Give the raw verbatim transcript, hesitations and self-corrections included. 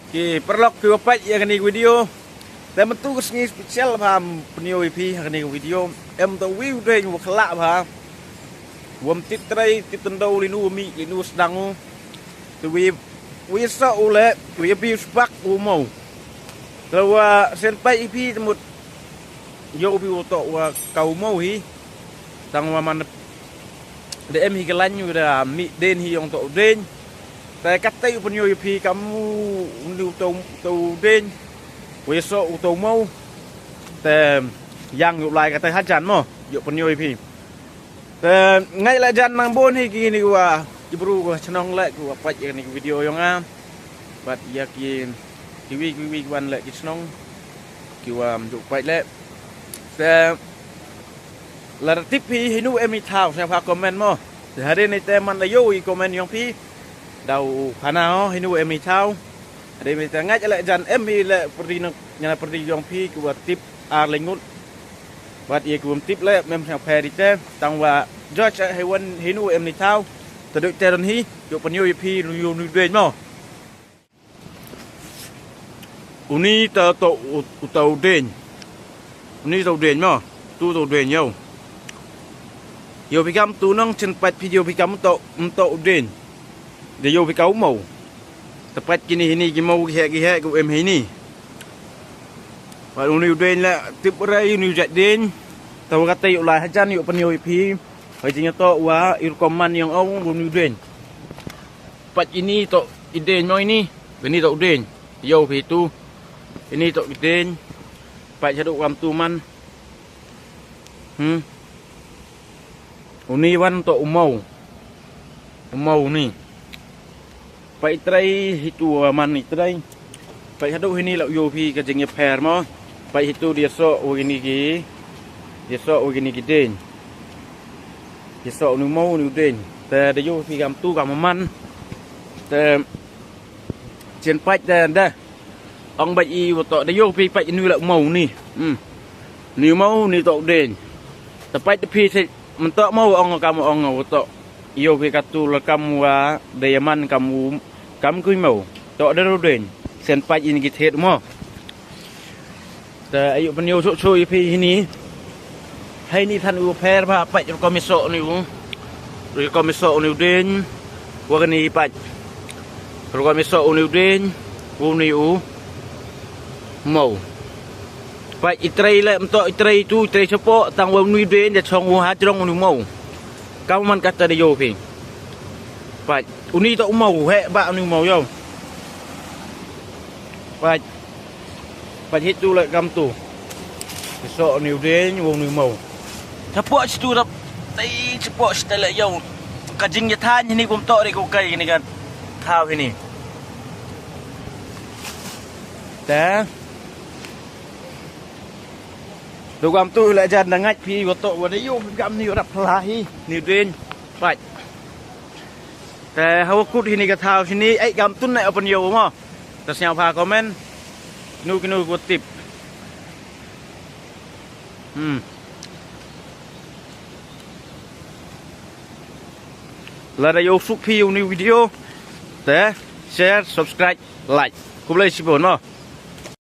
Ki paralok ki wa pait ya kani ka video. Te mynta ka sngi special bha, pynyoo ya phi ha kani ka video. Em toh wi u dieñ wa khlak bha. Wam tip trai, tip tyndaw, linu wa mih, linu wa sdang u. Te wi, wi soh u le, wi ya bi u sbak u maw. Te wa sien pait ya phi te mut yoh u phi u toh wa ka u maw hi. Tang wa man da em hi ka lain u da mih dieñ hi yong toh u dieñ. Te katai u pynyoo ya phi kam u, u ni u toh, u toh u dieñ. Wa ya soh u toh u maw. Te yang yoh lai katai hajan mo, yoh pynyoo ya phi. Te ngait la jan nang bun hi ki ni wa ki bru ka chnong le ki wa pait ya kani ka video yong nga. Bad ya ki, ki wi, ki wi, ki wan le ki chnong ki wa mjuk pait le. Te lada tip phi hinu em i thaw, sñiawbha comment mo. Te hadien ni te man da yoh i comment yong phi. Daw khana o hinu em i thaw. Hadien ni te ngait le jan em i le pyrdi na, ña na pyrdi yong phi ki wa tip ar le ngut. Bad ya ki wam tip le mem sñiaw pher i te. Tang wa judge hei wan hinu em ni thaw. Te doi te don hi, yoh pynyoo ya phi, nu yoh nu dieñ mo. Uni ta toh u, u toh u dieñ. Uni toh u dieñ mo. Tu toh u dieñ yow. Yoh phi kam tu nong chen pait phi yoh phi kam toh, toh u dieñ. Da yoh phi ka u maw. Ta pait kini hini ki maw ki heh ki heh ki em hini. Wa uni u dieñ la tip rai uni u jait dieñ. Ta wa katai yoh lai hajan yoh pynyoo ya phi. Hei jing ya toh wa i rukom man yong ong uni u dieñ. Pait ini toh i dieñ mo ini. Ini toh u dieñ. Yoh phi tu. Ini toh i dieñ. Pait hadooh kam tu man. Hmm. Uni wan toh u maw. U maw uni. Pait i trai hi tu wa man i trai. Pait hadooh hini la yoh phi ka jing ya pher mo. Pait hi tu da ya soh wa kini ki. Da ya soh wa kini ki dieñ. Da ya soh uni u maw uni u dieñ. Te da yoh phi kam tu kam man. Te chen pait te da. Ong bait i wa toh da yoh phi pait uni la u maw uni. Hmm. Uni u maw uni toh u dieñ. Ta pait te phi se man toh maw ong kam ong wa toh. Yoh phi ka tu la kam wa da ya man kam u, kam ku i maw. Toh da u dieñ. Sien pait ini ki thied mo. Te ayu pynyoo soh soh ya phi hini. Hei ni than u pher bha pait rukom i soh ni u. Rukom i soh uni u dieñ. Wa kani pait. Rukom i soh uni u dieñ. Uni u maw. Pait i trai le mtoh i trai tu i trai chapoh tang wa uni u dieñ da chong u hajrong uni u maw. Kam man kata da yoh phi. Pait. Uni toh u maw, heh bha uni u maw yow. Pait. Pait hi tu le kam tu. Ki soh uni u dieñ, wa uni u maw. Chapoh chi tu rap. Tai chapoh chi te le yow. Ka jing ya than hini kum toh ri ko kai ni ka thaw hini. Te. Du kam tu le jan da ngait phi wa toh wa da yoh kam ni rap la hi. Ni u dieñ. Pait. Te hawa kut hini ka thaw hini, ai kam tun na open yow mo. Te sñiawbha comment. Nu ki nu ko tip. Hmm. Lada yoh suk phi u ni video. Te share, subscribe, like. Khublei chibun mo.